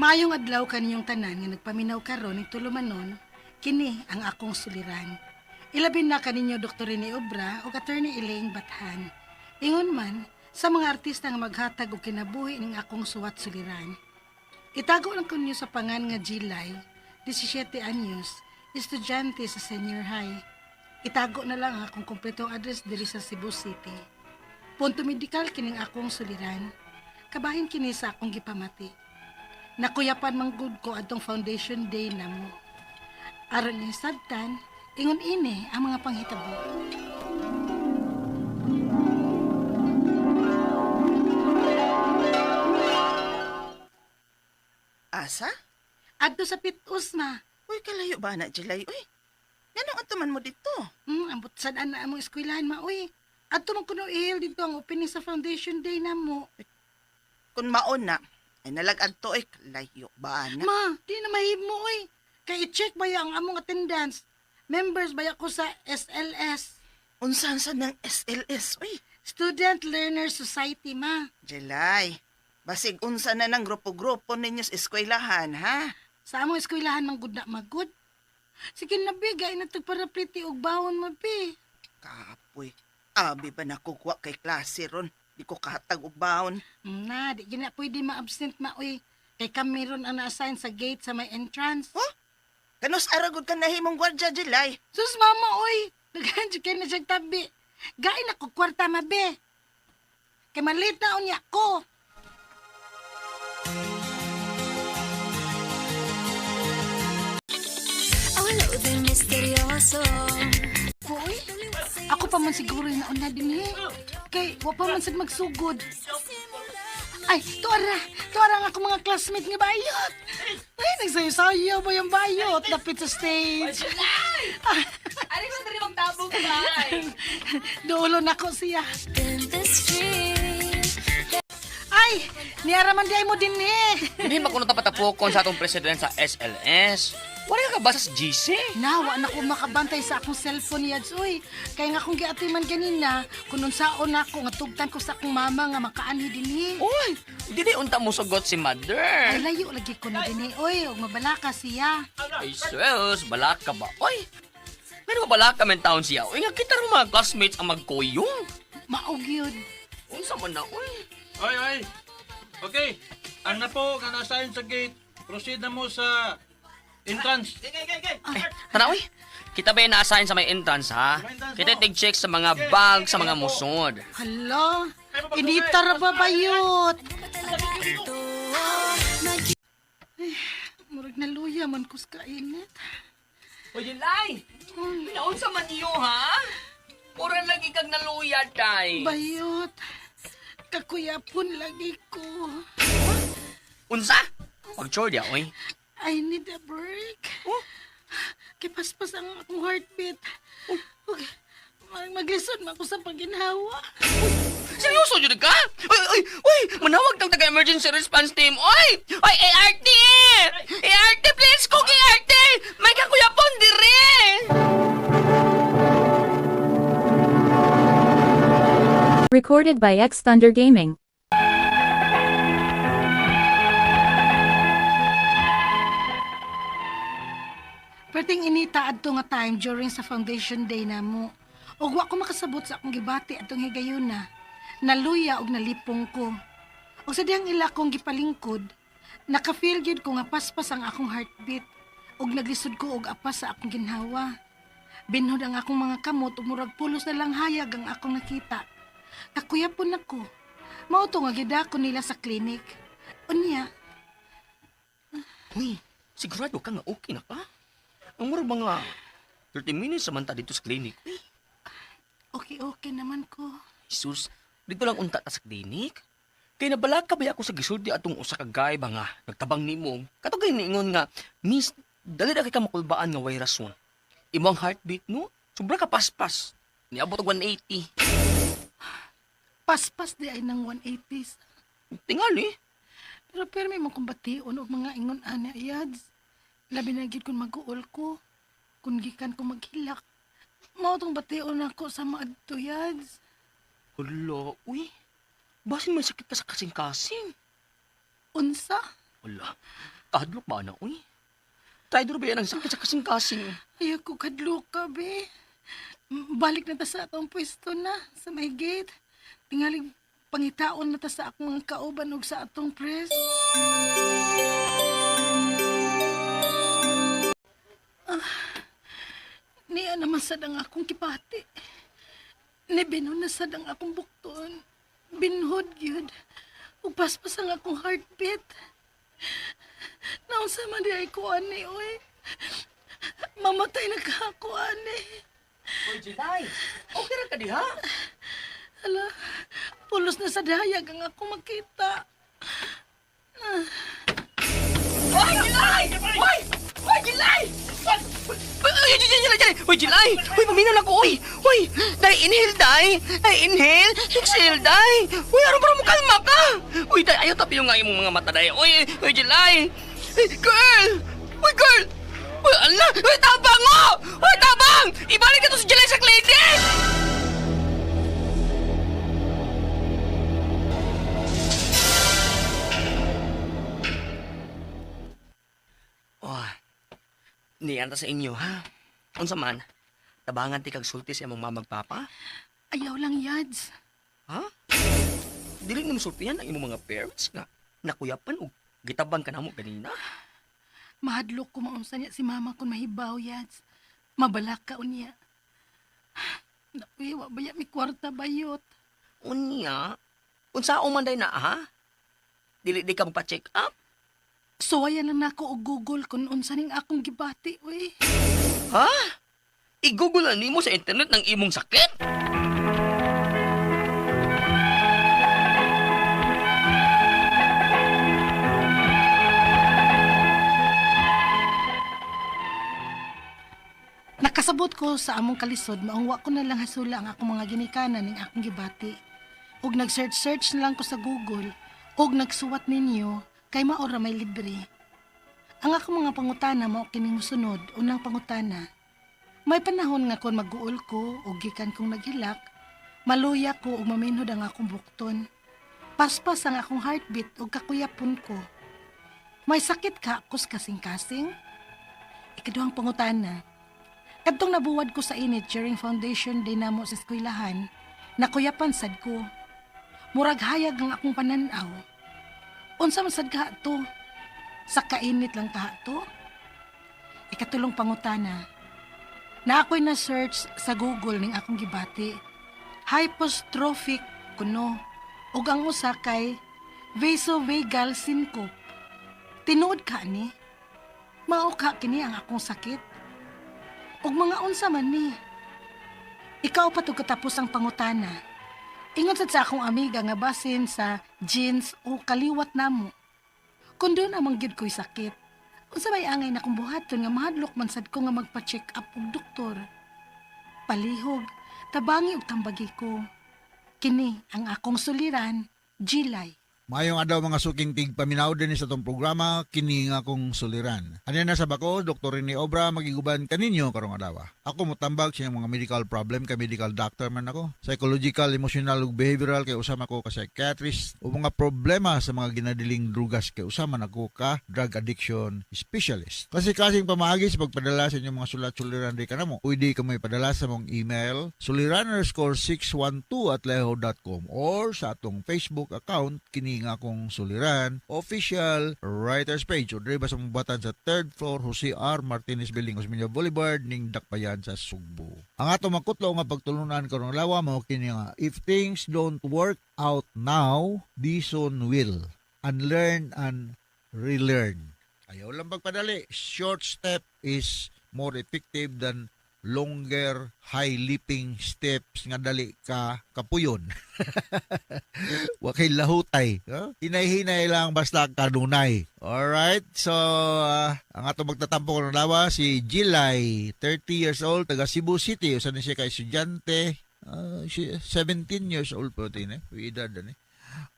Maayong adlaw kaninyong tanan nga nagpaminaw karon ning tulumanon, kini ang akong suliran. Ilabi na kaninyo Dr. Rene Obra ug Attorney Elaine Bathan. Ingon man sa mga artista nga maghatag og kinabuhi ning akong suwat suliran. Itago lang ko ninyo sa pangan nga Jilay, 17 anyos, estudyante sa senior high. Itago na lang ang akong kompletong address diri sa Cebu City. Punto medikal kining akong suliran. Kabahin kini sa akong gipamati. Nakuyapan man gud ko atong foundation day namo. Aron ni sabtan, ingon ini ang mga panghitabo. Asa? Adto sa Pitus ma. Uy, kalayo ba na, Jilay? Uy, nganong atuman mo dito? Ambot sad ana among eskwelahan ma uy. Adto man kuno ihil dito ang opening sa foundation day namo. Kung maon na, ay nalag adto ay kalayo ba na? Ma, di na mahimo uy. Kay i-check ba ang among attendance? Members ba ko sa SLS? Unsan sa ng SLS? Uy, Student Learner Society ma. Jilay, basig unsa na ng grupo-grupo ninyo sa eskwelahan, ha? Sa among eskwelahan man gud na magud. Sige na bi, gay na tag para pretty og bawon mo bi. Kapoy, abi ba nakukuha kay klase ron? Di ko kahatag og baon. Na, di gina pwede ma-absent ma uy. Kay kami ron ang na-assign sa gate sa may entrance. Huh? Kanus aragod ka nahimong gwardya, Jilay. Sus mama uy, daghan jud kay na siyang tabi. Gain ako kwarta mabe. Kay malit na unya ko. Ang del misteryoso. Uy, ako pa man siguro yung nauna din eh. Kay wa pa man sad magsugod. Ay, tuara! Tuara ang akong mga classmate nga bayot! Ay, nagsayo-sayo ba yung bayot? Dapit sa stage. Ari ko diri magtabog bay. Dulo na ko siya. In the street. Ay, niara man di ay mo din eh. Hindi makuno ta patapokon sa atong president sa SLS. Wala ka ba sa GC? Nawa na ko makabantay sa akong cellphone yads uy. Kaya nga akong giatiman ganina, kung unsaon na ako nga tugtan ko sa akong mama nga makaanhi dinhi. Uy, dili unta mo sugot si mother. Ay layo lagi ko na dinhi uy, ug mabalaka siya. Ay, sus, balaka ba? Uy, meron ba balaka men taon siya? Uy, nga kita rin mga classmates ang magkuyong. Maog yun. Unsa man na, uy. Oy, oy. Okay. Ang na po nga na-assign sa gate. Proceed na mo sa entrance. Eh, tara, uy. Kita ba yung na-assign sa may entrance, ha? Kita tig-check sa mga bag, sa mga musod. Hala, inita ra ba bayot? Talaga ito. Nag- Murag naluya man ko sa kainit. Uy, Jilay! Naunsa man niyo, ha? Pura lagi kag naluya, tay. Bayot, kakuyapon lagi ko. Unsa? Pag-chore ya, uy. I need a break. Oh? Kipaspas ang akong heartbeat. Okay. Maglisod man ko sa pagginhawa. Seryoso jud ka? Uy, uy, uy! Manawag tang taga emergency response team. Uy! Uy, ART! ART, please! Kung ART! May kakuyapon dire! Recorded by X Thunder Gaming. Perting inita adto nga time during sa foundation day namo. Ug wa ko makasabot sa akong gibati atong higayuna. Naluya og nalipong ko. Og sa diyang ila kong gipalingkod, naka-feel gyud ko nga paspas ang akong heartbeat ug naglisod ko og apas sa akong ginhawa. Binhod ang akong mga kamot ug murag pulos na lang hayag ang akong nakita. Kakuyapon ako. Mao to nga gidako nila sa clinic. Unya, Uy, sigurado ka nga okay na ka? Ang murag mga 30 minutes samanta dito sa clinic. Uy, okay okay naman ko. Jesus, dito lang unta ta sa clinic. Kay nabala ka ba ako sa gisulti atong usa ka guy ba nga nagtabang nimo. Kato gay niingon nga, Miss, dali ra kay ka makulbaan nga way rason. Imong heartbeat no, sobra ka paspas. Niabot og 180. Paspas di ay ng 180s. Tingali. Pero pirmi mo kong bation og mga ingon ani ayads. Labi na gyud kung mag-uol ko. Kung gikan ko maghilak. Mao tong bation ako sa maadto yads. Hala, uy. Basin may sakit ka sa kasing-kasing. Unsa? Wala. Kahadlok ba na, uy? Try ba yan ang sakit sa kasing-kasing? Ayaw ko kadlok ka, be. Balik na ta sa atong pwesto na, sa may gate. Tingaling pangitaon na ta sa akong mga kauban ug sa atong press. Ah, niya naman sad ang akong kipati. Nibinon na sad ang akong bukton. Binhod yun. Ug paspas ang akong heartbeat. Naunsa man di ay ko ani, oy. Mamatay na ka ako, ani. Uy, Jilay! Okay ra ka diha? Ala, pulos na sa dayag ang ako makita. Uy, Jilay! Uy! Uy, Jilay! Uy, uy, Jilay, Jilay, Jilay! Uy, Jilay! Uy, paminaw na ko, uy! Uy! Dai, inhale, dai! Dai, inhale! Exhale, dai! Uy, aron para mo kalma ka! Uy, dai, ayaw tapi yung nga imong mga mata, dai. Uy, uy, Jilay! Uy, girl! Uy, girl! Uy, ala! Uy, tabang, oh! Uy, tabang! Ibalik na to si Jilay sa clinic! Oh, niyan ta sa inyo, ha? Unsa man, tabangan ti kag sulti sa imong mamagpapa? Ayaw lang, Yads. Ha? Dili nimo sultihan ang imong mga parents nga nakuyapan og gitabang ka namo ganina. Mahadlok ko maunsa niya si mama kung mahibaw, Yads. Mabalak ka unya. Naku, wa ba ya mi kwarta bayot. Unya, unsa man day na ha? Dili di ka magpa-check up? Suwayan lang nako og Google kung unsa ning akong gibati, uy. Ha? I-google na nimo sa internet ng imong sakit? Nakasabot ko sa among kalisod, maong wa ko na lang hasula ang akong mga ginikanan ning akong gibati. Ug nag-search-search na lang ko sa Google, ug nagsuwat ninyo kay mao ra may libre. Ang akong mga pangutana mao kining mosunod, unang pangutana. May panahon nga kon mag-uol ko ug gikan kong naghilak, maluya ko ug maminhod ang akong bukton. Paspas ang akong heartbeat ug kakuyapon ko. May sakit ka kus kasing-kasing? Ikaduhang pangutana. Kadtong nabuwad ko sa init during foundation day namo sa eskwelahan, nakuyapan sad ko. Murag hayag ang akong pananaw. Unsa man sad kaha to? Sa kainit lang kaha to? Ikatulong pangutana. Na ako'y na-search sa Google ning akong gibati. Hypostrophic kuno. Ug ang usa kay vasovagal syncope. Tinuod ka ni? Mao ka kini ang akong sakit? Ug mga unsa man ni. Ikaw pa to katapos ang pangutana. Ingon sad sa akong amiga nga basin sa jeans o kaliwat namo. Kun doon amang gyud ko'y sakit. Unsa may angay na kong buhaton nga mahadlok man sad ko nga magpa-check up og doktor. Palihog, tabangi og tambagi ko. Kini ang akong suliran, Jilay. Maayong adlaw mga suking tigpaminaw din sa atong programa kini nga akong suliran. Ani na sa bako Dr. Rene Obra magiguban kaninyo karong adlaw. Ako motambag sa inyong mga medical problem kay medical doctor man ako. Psychological, emotional ug behavioral kay usa man ko ka psychiatrist o mga problema sa mga ginadiling drugas kay usa man ako ka drug addiction specialist. Kasi kasing pamaagi sa pagpadala sa inyong mga sulat suliran di kanamo. Pwede ka mo ipadala sa mong email suliran_612@yahoo.com or sa atong Facebook account kini nga akong suliran official writers page o diri ba sa mong batan sa third floor Jose R. Martinez Building, Osmeña Boulevard ning Dakbayan sa Sugbo. Ang atong makutlo nga pagtulunan karong adlaw mao kini nga if things don't work out now, they soon will. Unlearn and relearn. Ayaw lang pagpadali. Short step is more effective than longer high leaping steps nga dali ka kapuyon. Wa kay lahutay. Huh? Hinay-hinay lang basta kanunay. Alright? So, ang atong magtatampo karong adlaw si Jilay, 30 years old, taga Cebu City. Usa ni siya ka estudyante. 17 years old po din eh. Edad eh.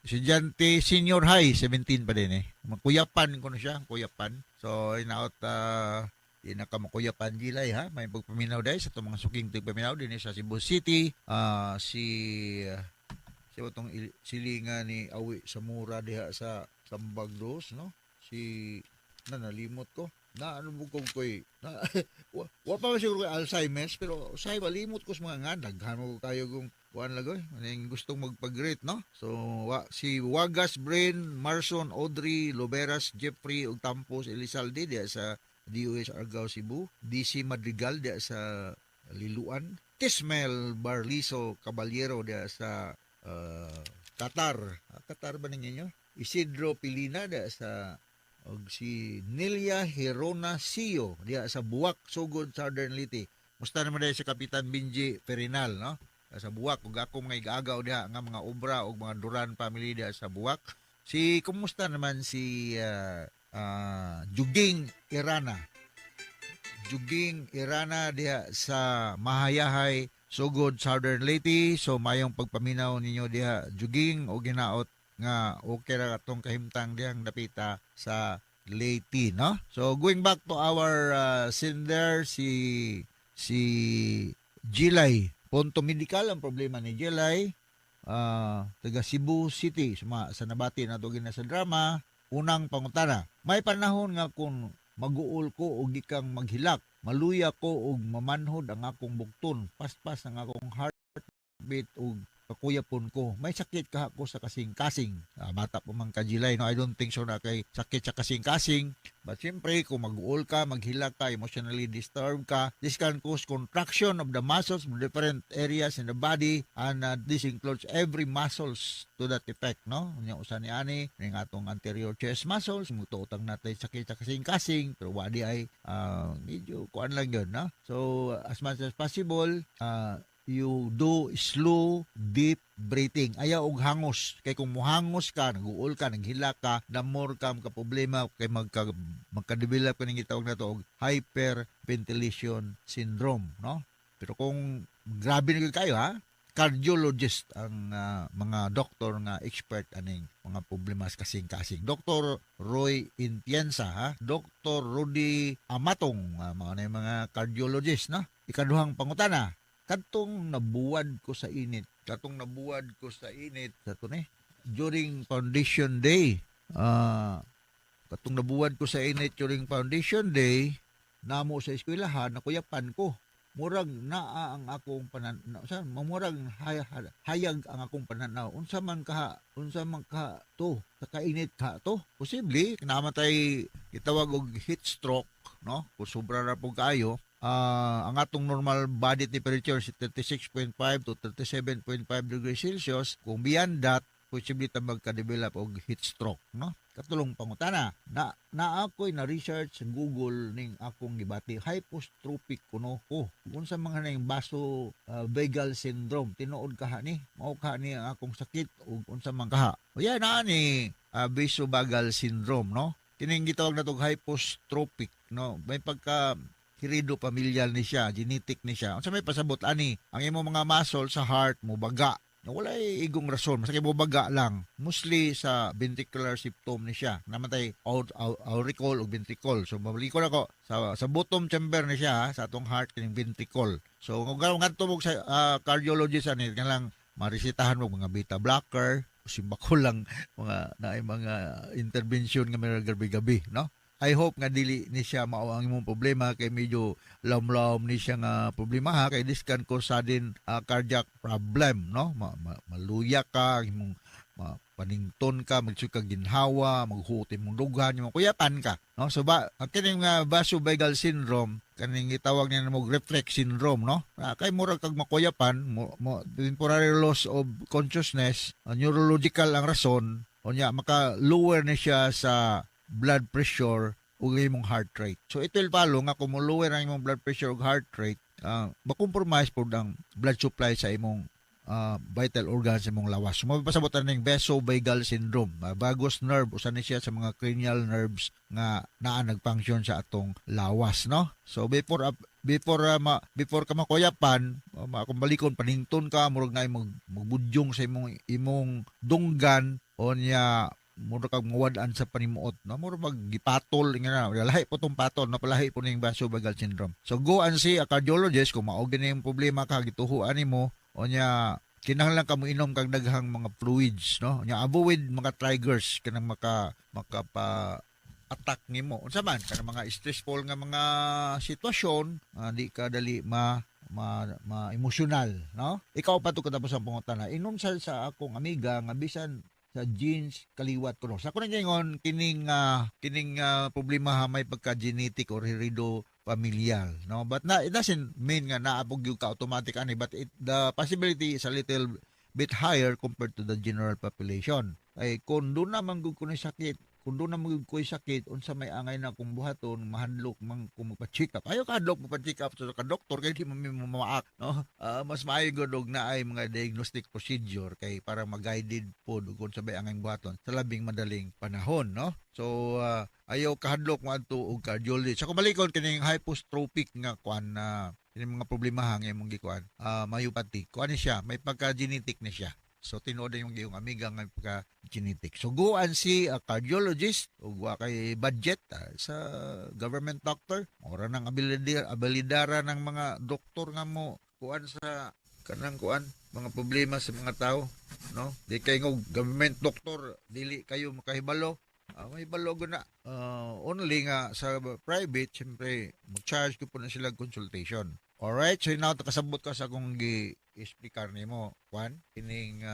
Estudyante senior high, 17 pa din eh. Makuyapan ko na siya, kuyapan. So, inaot di na ka makuyapan Jilay ha. May pagpaminaw dahil sa itong mga suking tigpaminaw din eh, sa Cebu City. Si siya itong silingan ni Awi Samura diha sa Sambag Dos, no? Si na nalimot ko. Na ano mo kong koy na, wa pa man siguro kay Alzheimer's, pero usahay malimot ko sa mga nga daghan mo kayo kung kuan lagoy aning gustong magpag-greet, no? So wa, si Wagas Brain, Marson, Audrey Loberas, Jeffrey ug Tampos Elizalde diya sa DOH Argao Cebu, DC Madrigal diya sa Liluan, Tismel Barliso Caballero diya sa Qatar. Ah, Qatar ba ninyo? Isidro Pilina diya sa og si Nelia Herona Sio diya sa Buwak, Sugod, Southern Leyte. Musta naman diya sa Kapitan Benji Perinal, no? Sa Buwak ug ako mga igaagaw diha nga mga obra ug mga Duran family diha sa Buwak. Si kumusta naman si Juging Irana. Juging Irana diha sa Mahayahay, Sugod, Southern Leyte. So mayong pagpaminaw ninyo diha, Juging, og ginaot nga okay ra atong kahimtang dihang dapita sa Leyte, no? So going back to our sender, si Jilay. Punto medical ang problema ni Jilay, taga Cebu City. Suma, sa nabati nato gina sa drama, unang pangutana. May panahon nga kung maguol ko og gikang maghilak, maluya ko og mamanhod ang akong bukton, paspas ang akong heartbeat og kakuyapon ko. May sakit ka ako sa kasing-kasing? Ah, bata pa man ka, Jilay, no? I don't think so na kay sakit sa kasing-kasing. But siyempre, kung mag-uol ka, maghilak ka, emotionally disturbed ka, this can cause contraction of the muscles in different areas in the body and this includes every muscles to that effect, no? Nya usa ni ani ning atong anterior chest muscles, mutuotang natay sakit sa kasing-kasing, pero wadi ay medyo kuan lang yun, no? So, as much as possible, you do slow, deep breathing. Ayaw og hangos. Kay kung muhangos ka, naguol ka, naghilak ka, the more ka ka problema kay magka-develop ka ning gitawag nato og hyperventilation syndrome, no? Pero kung grabe na gyud kayo ha, cardiologist ang mga doktor nga expert aning mga problema sa kasing-kasing. Dr. Roy Intienza ha, Dr. Rudy Amatong, mga na yung mga cardiologist, no? Ikaduhang pangutana, kadtong nabuwad ko sa init, katong nabuwad ko sa init sa to ni during Foundation Day. Ah, katong nabuwad ko sa init during Foundation Day namo sa eskwelahan, nakuyapan ko. Murag naa ang akong pananaw sa murag hayag ang akong pananaw. Unsa man ka to sa kainit ka to? Posible namatay gitawag og heat stroke, no? Kung sobra ra pud kaayo. Ang atong normal body temperature is 36.5 to 37.5 degrees Celsius. Kung beyond that, posible ta magka-develop og heat stroke, no? Katulong pangutana, na na ako'y na research sa Google ning akong gibati, hypotropic kuno ko. Unsa mga ning vaso vagal syndrome? Tinuod kaha ni? Mao kaha ni ang akong sakit ug unsa man kaha? O yan na ni vasovagal syndrome, no? Kining gitawag natong hypotropic, no? May pagka heredo familial ni siya, genetic ni siya. Unsa may pasabot ani? Ang imo mga muscle sa heart mo baga. Na walay igong rason, masakit mo baga lang. Mostly sa ventricular symptom ni siya. Namatay auricle o ventricle. So mabalikon ako sa bottom chamber ni siya ha, sa atong heart kining ventricle. So kung ngadto mo sa cardiologist ani lang maresetahan mo mga beta blocker, simbako lang mga naay mga intervention nga may gabi-gabi, no? I hope nga dili ni siya mao ang imong problema kay medyo lawom-lawom ni siya nga problema ha, kay this can cause sudden cardiac problem, no? Maluya ka, imong panington ka, magsud ka ginhawa, maghuot imong dughan, imong kuyapan ka, no? So ba ang kining nga vasovagal syndrome, kaning gitawag niya mo reflex syndrome, no? Kay murag kag makuyapan mo, temporary loss of consciousness, neurological ang rason. Unya maka lower ni siya sa blood pressure ug imong heart rate. So it will follow nga kung mo-lower ang imong blood pressure ug heart rate, makompromise pod ang blood supply sa imong vital organs sa imong lawas. So mapasabot ning vasovagal syndrome. Vagus nerve usa ni siya sa mga cranial nerves nga naa nag-function sa atong lawas, no? So before ka makuyapan, kung balikon panington ka, murag na magbudyong sa imong dunggan, onya mura kag muwad-an sa panimuot, no? Mura mag gipatol nga na lahi po tong patol, no? Palahi po ning vasovagal syndrome. So go and see a cardiologist kung mao gini yung problema ka gituhuan nimo. Onya kinahanglan ka mo inom kag daghang mga fluids, no? Nya avoid mga triggers kanang makapa attack nimo. Unsa man kanang mga stressful nga mga sitwasyon, di ka dali ma ma, ma emosyonal, no? Ikaw pa to katapos ang pangutana. Ingon sa akong amiga nga bisan sa genes kaliwat kuno. Sa ako nang ingon kining problema ha, may pagka genetic or heredo familial, no? But na it doesn't mean nga naa pod gyud ka automatic ani, but the possibility is a little bit higher compared to the general population. Ay kung doon naman gud ko ni sakit, kung doon naman gud ko'y sakit, unsa may angay na kung buhaton, mahadlok man kung magpa-check up. Ayaw kahadlok magpa-check up sa ka doktor kay di man mi mamaak, no? Mas maayo gud og naay mga diagnostic procedure kay para ma-guided pod ug unsa may angay buhaton sa labing madaling panahon, no? So ayaw kahadlok moadto og cardiologist. Sa kumalikon kining hypertrophic nga kuan na kining mga problema nga imong gikuan, myopathy. Kuan ni siya, may pagka-genetic ni siya. So tinuod na yung iyong amiga nga may pagka-genetic. So go and see a cardiologist ug wa kay budget sa government doctor. Ora nang abilidara ng mga doktor nga mo kuan sa kanang kuan mga problema sa mga tao, no? Di kay ngo government doctor dili kayo makahibalo. May balo na. Only nga sa private, siyempre, mag-charge ko po na sila consultation. Alright, so now kasabot ka sa akong gi-explicar nimo, Juan, kining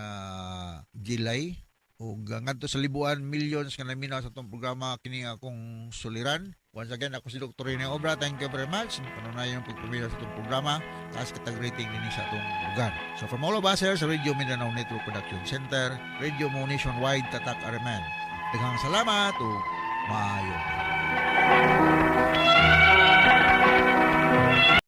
Gilay ug ngadto sa libuan millions nga naminaw sa atong programa kini akong suliran. Once again, ako si Dr. Rene Obra. Thank you very much. Panunayon pagpumila sa atong programa. Taas kitag rating dinhi sa atong lugar. So from all of us here sa Radio Mindanao Network Production Center, Radio Mo Nationwide, Tatak RMN. Daghang salamat ug maayo.